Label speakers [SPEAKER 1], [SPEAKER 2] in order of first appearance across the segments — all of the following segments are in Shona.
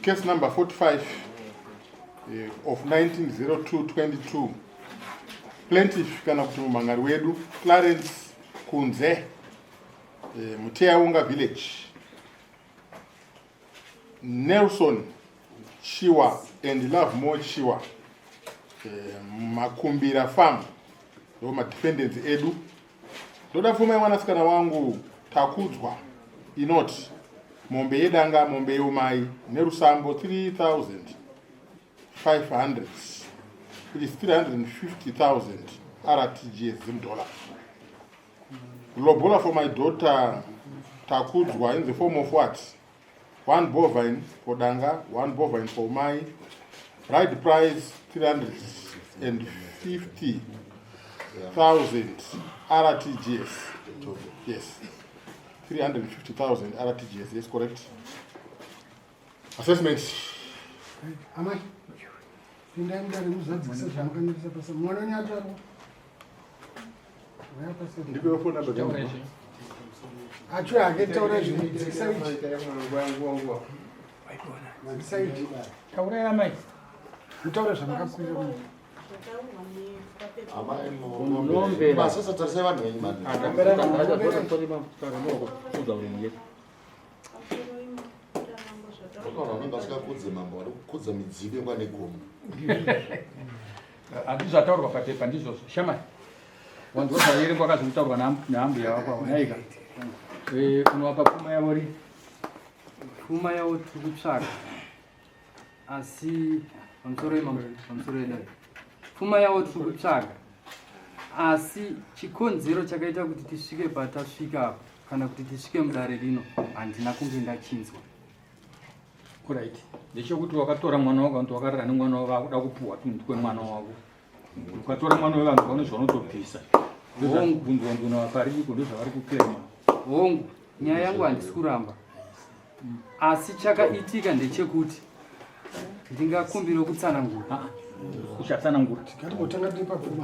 [SPEAKER 1] Case number 45 of 190222. Plaintiff kana kuti mumhangari wedu Clarence Kunze, Muteyaunga Village. Nelson Chiwa and Lovemore Chiwa, Makumbira Farm, ndo madefendants edu. Ndoda pfuma yemwanasikana wangu Takudzwa inoti mombe yedanga, mombe yeumai nerusambo 3500, which is 350,000 RTGS Zim dollar. Lobola for my daughter Takudzwa in the form of what? One bovine for danga, one bovine for mai. Bride price 350,000 RTGS. Yes. 350,000 RTGS. Yes, correct. Assessment.
[SPEAKER 2] Amai. Pindai mudare muzadzikise zvamakanyoresa pasi. Mwana wenyu atarwa.
[SPEAKER 1] Ndipe phone number dzangu.
[SPEAKER 2] Acho hake taura zvinhu dzikisa ichi. Dzikisa ichi.
[SPEAKER 3] Taurai amai.
[SPEAKER 2] Mutaure zvamakakwira munhu.
[SPEAKER 3] Unombera.
[SPEAKER 4] Masasa tarisai vanhu venyu mani. Vakaona vanenge vasingakudze mambo vari kukudza midzimu yekwanegomo.
[SPEAKER 3] Handizvo zvataurwa papepa ndizvozvo. Shamai. Wanzwa zvaverengwa akazotaurwa naambuya vako avo nhaika. Unovapa pfuma yavo ri?
[SPEAKER 5] Pfuma yavo tiri kutsvaka. Asi pamusoro yemambo, pamusoro yedare. Pfuma yavo tiri kutsvaka. Asi chikonzero chakaita kuti tisvike patasvika apa kana kuti tisvike mudare rino handina kunge ndachinzwa.
[SPEAKER 3] Alright. Ndechekuti wakatora mwana wako kana kuti wakarara nemwana wako vakuda kupuhwa tunhu twemwana wako. Ukatora mwana wevanhu vane zvaunotobvisa. Ndozvabvunzwa nduna vapariko ndozvavari kuclaima.
[SPEAKER 5] Hongu, nyaya yangu handisi kuramba. Asi chakaitika ndechekuti ndingakumbira kutsanangura.
[SPEAKER 3] Uchatsanangura.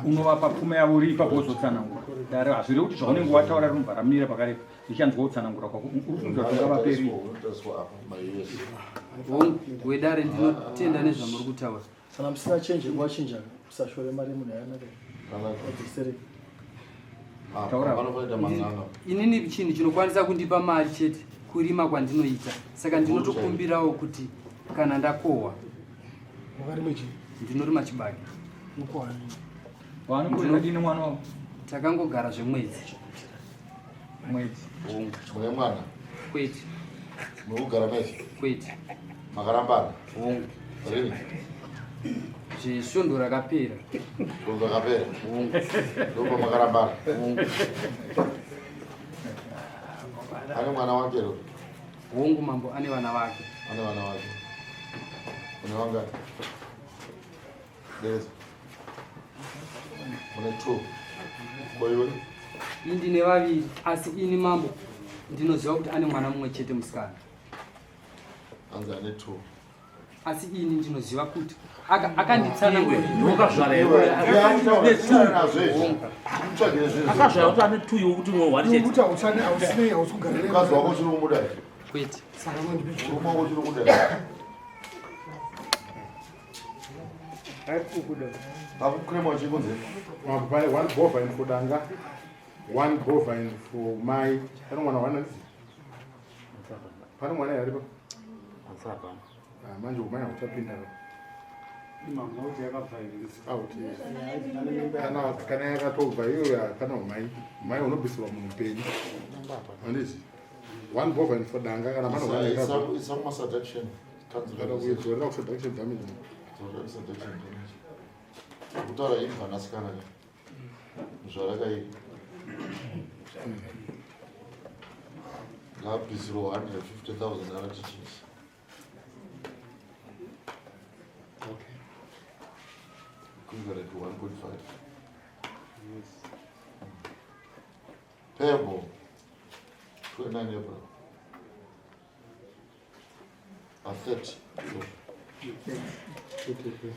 [SPEAKER 3] Unovapa pfuma yavo uri ipapo wozotsanangura. Dare hazvirevi kuti zvaunenge wataura rinobva ramira pakarepo. Ndichanzwa kutsanangura kwako. Uri kufunga kuti ungavaperi.
[SPEAKER 5] Hongu, wedare ndinotenda nezvamuri kutaura.
[SPEAKER 6] Kana musina change yekuwachinja musashore mari yemunhu yakanaka. Adzosere.
[SPEAKER 5] Inini chinhu chinokwanisa kundipa mari chete kurima kwandinoita, saka ndinotokumbirawo kuti kana ndakohwa.
[SPEAKER 2] Wakarima chii?
[SPEAKER 5] Ndinorima chibage.
[SPEAKER 2] Ukohwa nini?
[SPEAKER 3] Waanongoadini mwana wako?
[SPEAKER 5] Takangogara zvemwedzi.
[SPEAKER 3] Mwedzi.
[SPEAKER 5] Hongu.
[SPEAKER 4] Mune mwana?
[SPEAKER 5] Kwete.
[SPEAKER 4] Muri kugara mese?
[SPEAKER 5] Kwete.
[SPEAKER 4] Makarambana?
[SPEAKER 5] Hongu.
[SPEAKER 4] Rini?
[SPEAKER 5] Zvesvondo rakapera.
[SPEAKER 4] Svondo rakapera?
[SPEAKER 5] Hongu.
[SPEAKER 4] Ndipo makarambana?
[SPEAKER 5] Hongu.
[SPEAKER 4] Ane mwana wake here?
[SPEAKER 5] Hongu mambo, ane vana vake.
[SPEAKER 4] Ane vana vake. Une vangani? Dereza. Une two. Ko iwe?
[SPEAKER 5] Ini ndine vaviri, asi ini mambo ndinoziva kuti ane mwana mumwe chete musikana.
[SPEAKER 4] Anzi ane two.
[SPEAKER 5] Asi ini ndinoziva kuti akanditsanangura.
[SPEAKER 7] Wakazvara here? Akazvara kuti ane two iwe kuti mwe one chete.
[SPEAKER 2] Kuti hauchane hausinei hausi kugara naye.
[SPEAKER 4] Mukadzi wako uchiri kumuda here?
[SPEAKER 5] Kwete.
[SPEAKER 2] Saka mandipi
[SPEAKER 4] Murume wako uchiri kumuda here? Akukrema chikunze.
[SPEAKER 1] One bovine for danga, one bovine for mai. Pane mwana wana ndizi? Pane mwana here aripo? Ah, manje umai hauchapinda. It's out. Yes. Kana kana yakatobva iyoyo hapana umai. Umai unobvisirwa munhu upenyu. Handizi? One bovine for danga kana pane mwana yakabva.
[SPEAKER 4] Isa kuma seduction.
[SPEAKER 1] Kana kuidzorera kuseduction damage.
[SPEAKER 4] Seduction damage. Kutaura ini vanasikana ka. Zvarakaipa. Ngabvisirwa 150,000 RTGS.
[SPEAKER 1] Okay.
[SPEAKER 4] Equivalent to 1.5. Yes. Payable 29 April. A 30.
[SPEAKER 1] Okay.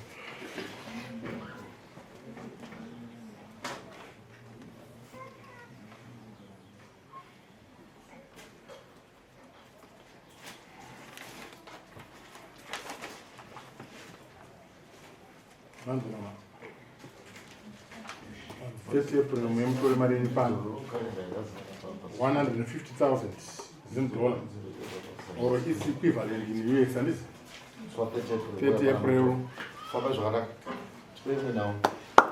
[SPEAKER 1] Vanzwa 30 April muyemutore mari yenyu pano 150,000 Zim dollar or its equivalent in US, handisi? 30 April.
[SPEAKER 4] Famba zvakanaka. Tipei imwe nhau.